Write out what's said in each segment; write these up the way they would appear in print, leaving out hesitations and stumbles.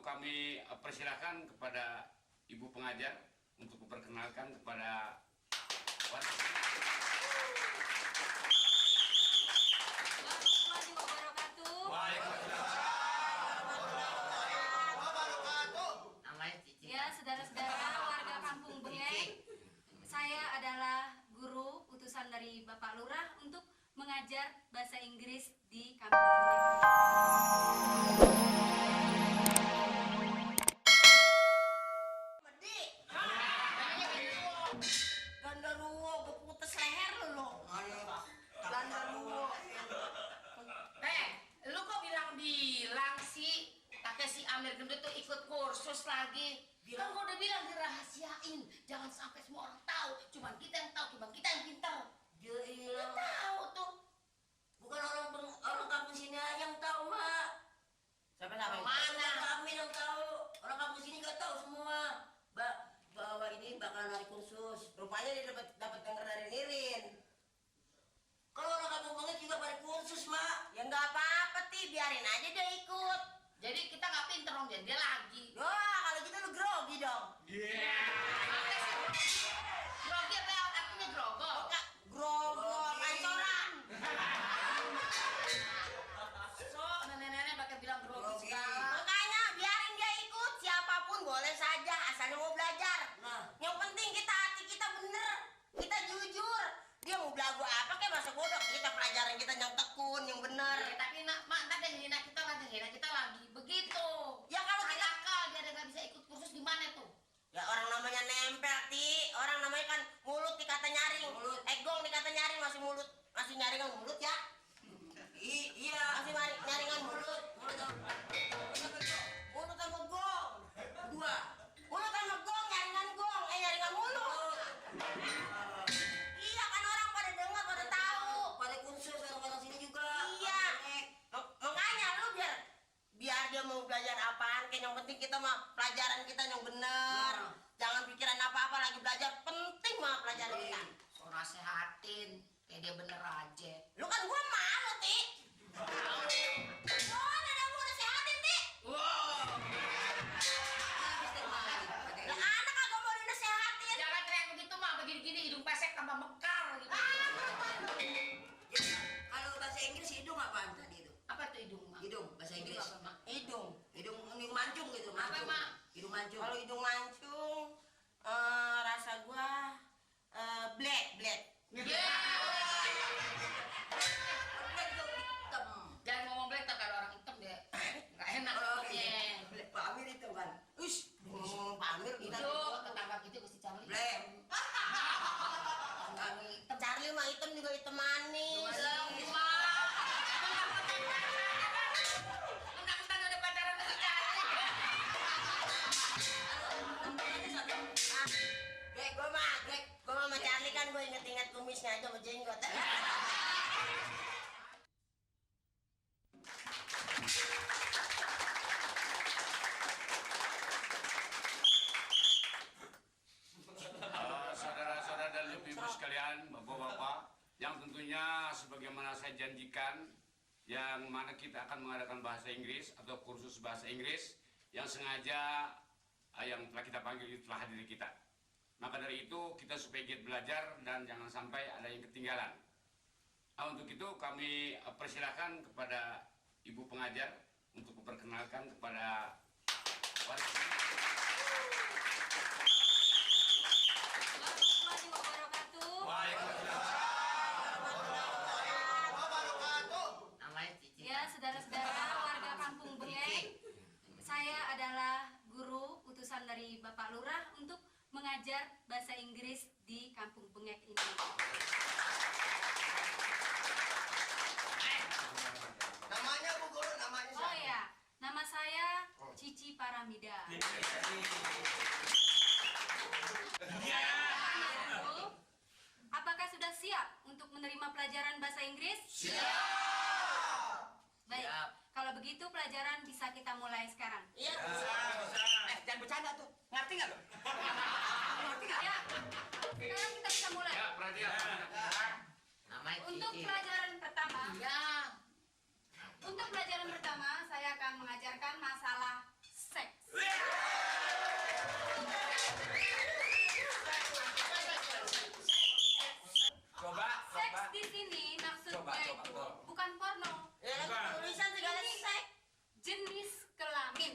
kami persilahkan kepada Ibu pengajar untuk memperkenalkan kepada warga. Ya, saudara-saudara warga Kampung Bengeng, saya adalah guru utusan dari Bapak Lurah untuk mengajar bahasa Inggris di Kampung Bengeng. Gandaruwo, gue putus leher lu. Gandaruwo. Lu kok bilang sih pakai si Amir gendut tuh ikut kursus lagi. Kan gua udah bilang dirahasiain, jangan sampai semua orang tahu. Cuman kita yang tahu, cuman kita yang pintar. Dia Tahu tuh. bukan orang kampung sini aja yang tahu, Mak. Siapa Mana? Kami yang tahu. Orang kampung sini nggak tahu semua. Bahwa ini bakal narik kursus. Rupanya dia dapat denger dari Nirin. Kalau orang kampung banget juga pada kursus, Mak. Ya nggak apa-apa, Ti. Biarin aja dia ikut. Jadi kita nggak pinter dong, dia lagi. Wah, kalau gitu lu grogi dong. Grogi apa artinya grogol? Grogol, pancoran. So, nenek-nenek pakai bilang grogi segala. Makanya biarin dia ikut. Siapapun boleh saja, asalnya mau belajar. Nah, yang penting hati kita bener. Kita jujur. Dia mau belagu apa kayak masa bodoh. Kita pelajaran kita yang tekun, yang bener. Ya, tapi mak ntar dia hina kita lagi. Begitu. Ya kalau kita akal dia nggak bisa ikut kursus di mana tuh? ya orang namanya nempel, Ti. Orang namanya kan mulut dikata nyaring. Mulut. Egong dikata nyaring, masih mulut. Masih nyaringan mulut ya? Iya. Masih nyaringan mulut. Mulut sama gong. Dua. Mulut sama gong, nyaringan gong. Nyaringan mulut. Iya kan orang pada dengar, pada tahu. Pada kursus orang-orang sini juga. Iya. Makanya lu biar dia mau belajar apaan, kayak yang penting kita mah pelajaran kita yang bener. Jangan pikiran apa-apa lagi belajar, penting mah pelajaran kita. So nasehatin, kayak dia bener aja. Lu kan gua malu, Ti. Oh, ada gua nasehatin, Ti. Lah anak kagak mau dinasehatin. Jangan teriak begitu mah, begini-gini hidung pesek tambah mekar gitu. Kalau bahasa Inggris hidung apaan tadi itu? Apa tuh hidung mah? Hidung bahasa Inggris. Hidung apa, Mak? Hidung mancung gitu. Apa, Mancung. Mak? Hidung mancung. Kalau hidung mancung, rasa gua black. Yeah. Black tuh hitam. Jangan ngomong black tak kalau orang hitam deh. Nggak enak Oh, ngomongnya. iya. Black Pak Amir itu kan. Ngomong Pak Amir Itu kita tetangga kita mesti Charlie. black. Charlie mah hitam juga hitam manis. Mentang-mentang udah pacaran sama Charlie. Gue sama Charlie kan gue inget-inget kumisnya aja sama jenggot. Saudara-saudara dan ibu-ibu sekalian, bapak-bapak, yang tentunya sebagaimana saya janjikan, yang mana kita akan mengadakan bahasa Inggris atau kursus bahasa Inggris yang sengaja yang telah kita panggil itu telah hadir kita. Maka dari itu kita supaya giat belajar dan jangan sampai ada yang ketinggalan. Untuk itu kami persilahkan kepada Ibu pengajar untuk memperkenalkan kepada warga. Ya, saudara-saudara warga Kampung Bengeng, saya adalah guru utusan dari Bapak Lurah untuk mengajar bahasa Inggris di Kampung Bengek ini. Namanya Bu Guru, namanya Oh ya, nama saya Cici Paramida. Bu, apakah sudah siap untuk menerima pelajaran bahasa Inggris? Siap. Baik, kalau begitu pelajaran bisa kita mulai sekarang. Iya. jangan bercanda tuh. Ngerti nggak lo? Ngerti nggak? Ya, sekarang kita bisa mulai. Ya, perhatian. Untuk pelajaran pertama, Ya. untuk pelajaran pertama saya akan mengajarkan masalah seks. ini maksudnya Coba, itu coba. bukan porno. Ya kan tulisan segala Ini seks. jenis kelamin.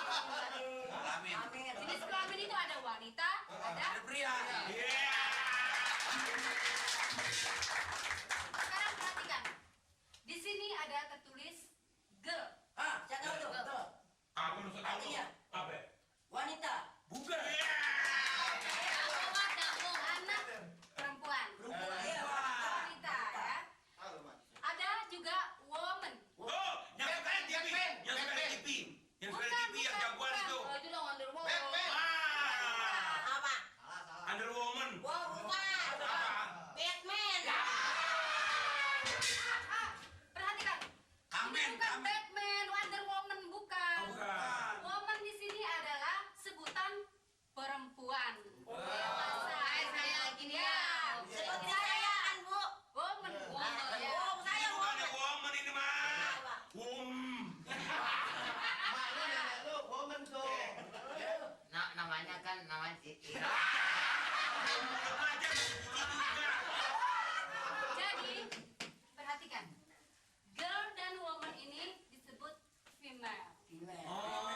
Amin. Jenis kelamin itu ada wanita, ada. Ada pria. Sekarang perhatikan. Di sini ada tertulis girl. Ah, saya tahu tuh. Tuh. Aku lu tahu. Artinya Apa? wanita. Bukan. Anak perempuan. Iya. Wanita ya. Ada juga woman. Oh, yang suka TV. Yang suka TV. Yang suka Bukan, TV yang bukan, jagoan bukan. itu. Oh, itu dong Wonder Woman. Ah, Apa? Wonder Woman. Wow, bukan. Apa? Batman. Perhatikan. Kamen, Ini bukan kamen. Batman, Wonder Woman bukan. Oh, bukan. Woman di sini adalah sebutan perempuan. Dewasa. Saya lagi nih. Ya. Seperti saya kan, Bu. Woman. Ya. Oh, saya Bukan woman. woman ini mah. Namanya kan namanya Cici. Aja juga. Jadi, perhatikan. Girl dan woman ini disebut female. Oh.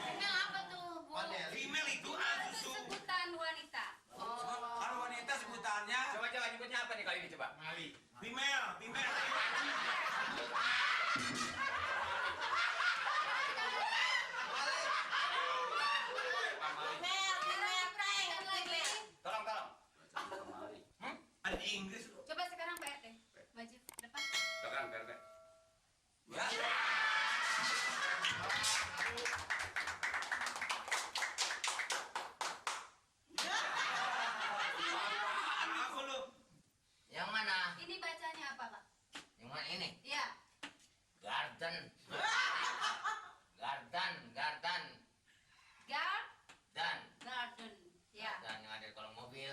Ini apa tuh, Bu? Female itu Female itu susu. sebutan wanita. Kalau wanita sebutannya. Coba nyebutnya apa nih kali ini coba? Mali. Female, female. Female, female, prank. Perhatikan lagi. Tolong. Ada di Inggris loh. Coba sekarang PRT. Maju depan. Belakang, PRT. Ya. Apaan aku lu? Yang mana? Ini bacanya apa, Pak? Yang mana ini? Ya. Garden. Garden. Gar Dan. garden. Ya. Dan yang ada di kolong mobil.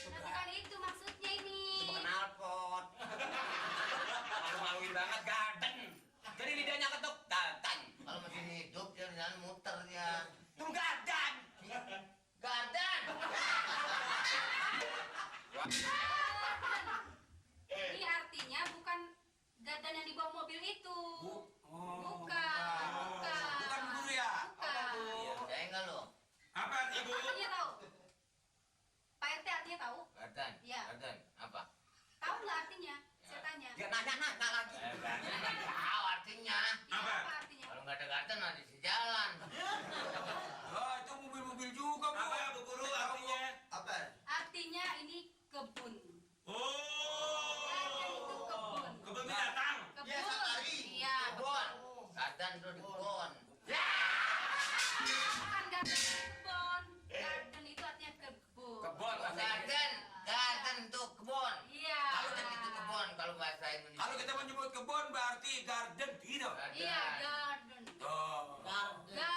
Nah, bukan itu maksudnya ini. Knalpot. Malu-maluin banget garden. Jadi lidahnya ketuk garden. Kalau mesin hidup dia di dalam muter dia. Itu garden. Garden. Ini artinya bukan garden yang di bawah mobil itu. Oh. Bukan. Bukan guru ya? Bukan. Saya enggak lo. Apa ibu? Artinya tahu? Pak RT artinya tahu? Garden. Iya. Garden. Apa? Tahu nggak artinya? Saya tanya. Dia nanya lagi. Garden tahu artinya. Iya, Apa? apa artinya? Kalau nggak ada garden nanti sejalan. Oh, itu mobil-mobil juga, Bu. Apa Bu Guru artinya? Apa? Artinya ini kebun. Oh. Garden itu kebun. Kebun binatang. Kebun. Iya, safari. Iya. Kebun. Garden itu di kebun. Bukan garden itu kebun. Garden itu artinya kebun. Kebun bahasa Inggris. Garden. Garden itu kebun. Iya. Kalau itu kebun kalau bahasa Indonesia. Kalau kita menyebut kebun berarti garden gitu. Iya, garden. Oh. Garden. Ya.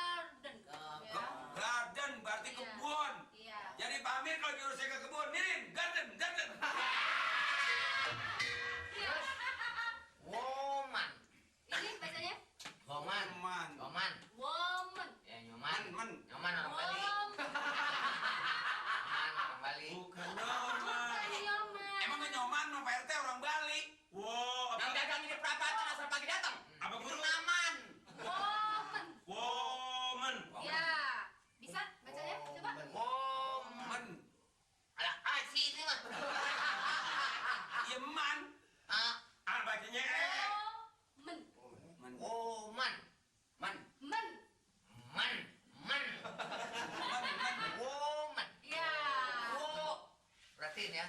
Garden berarti Iya. kebun. Iya. Jadi Pak Amir kalau nyuruh saya ke kebun, Nirin, garden. Iya. Woman. Ini bacanya Woman. Man. Woman. woman. Ya nyoman. Man. Nyoman orang Bali. Woman. Nyoman orang Bali. Bukan nyoman. Bukan nyoman. Emang nyoman sama Pak RT orang Bali? Wow, Yang dagang ini perapatan asal pagi datang. Apa Itu guru? naman. Woman. Woman. Ya. Bisa bacanya? Coba. Woman. Ada si ini mah. Iya man. Ah, Ah bacanya Woman. Man. woman. Man. Men. Man. Woman. Ya. Wo. Perhatiin ya.